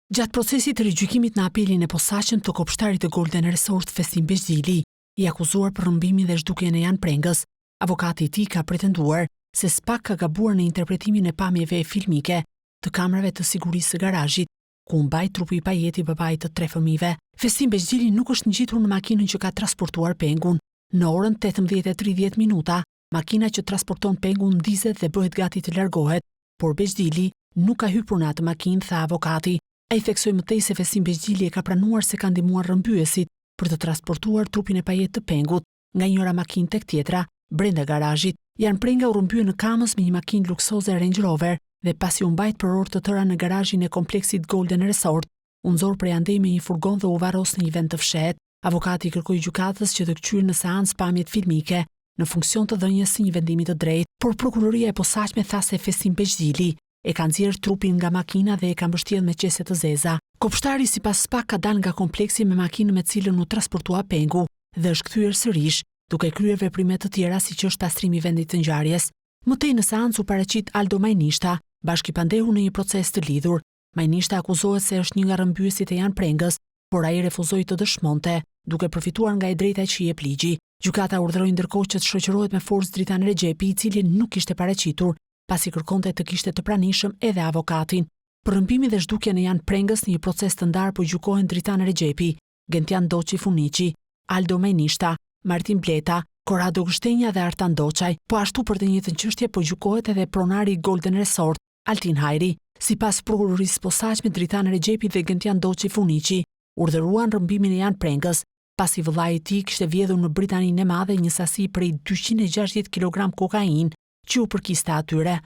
Gjatë procesit të rigjykimit në apelin e posaçëm të kopshtarit të Golden Resort Festim Bejdili, i akuzuar për rrëmbimin dhe zhdukjen e Jan Prengës, avokati i tij ka pretenduar se SPAK ka gabuar në interpretimin e pamjeve filmike të kamerave të sigurisë së garazhit, ku u mbajt trupi i pajetë i babait të tre fëmijëve. Festim Bejdili nuk është ngjitur në makinën që ka transportuar pengun. Në orën 18:30 minuta, makina që transporton pengun ndizet dhe bëhet gati të largohet, por Bejdili nuk ka hypur në atë makinë, tha avokati. Ai theksoi më tej se Festim Bejdili e ka pranuar se ka ndihmuar rrëmbyesit për të transportuar trupin e pajetë të pengut nga njëra makinë tek tjetra brenda garazhit. Jan Prenga u rrëmbye në Kamëz me një makinë luksoze Range Rover dhe pasi u mbajt për orë të tëra në garazhin e kompleksit Golden Resort, u nxor prej andej me një furgon dhe u varros në një vend të fshehtë. Avokati i kërkoi gjykatës që të këqyrë në seancë pamjet filmike në funksion të dhënies së një vendimi të drejtë, por prokuroria e posaçme tha se Festim Bejdili e ka nxjerrë trupin nga makina dhe e ka mbështjellë me qese të zeza. Kopshtari sipas SPAK ka dalë nga kompleksi me makinën me të cilën u transportua pengu dhe është kthyer sërish, duke kryer veprime të tjera siç është pastrimi i vendit të ngjarjes. Më tej në seancë u paraqit Aldo Majnishta, bashkë i pandehur në një proces të lidhur. Majnishta akuzohet se është një nga rrëmbyesit e Jan Prengës, por ai refuzoi të dëshmonte, duke përfituar nga e drejta që i jep ligji. Gjykata urdhëroi ndërkohë që të shoqërohet me forcë Dritan Rexhepi, i cili nuk ishte paraqitur, pasi kërkonte të kishte të pranishëm edhe avokatin. Për rrëmbimin dhe zhdukjen e Jan Prengës në një proces të ndarë po gjykohen Dritan Rexhepi, Gentian Doçi Funiqi, Aldo Majnishta, Martin Bleta, Korado Gështenja dhe Artan Doçaj. Po ashtu për të njëjtën çështje po gjykohet edhe pronari i Golden Resort, Altin Hajri. Sipas Prokurorisë së Posaçme, Dritan Rexhepi dhe Gentian Doçi Funiqi urdhëruan rrëmbimin e Jan Prengës, pasi vëllai i tij kishte vjedhur në Britaninë e Madhe një sasi prej 260 kilogram kokainë që u përkiste atyre.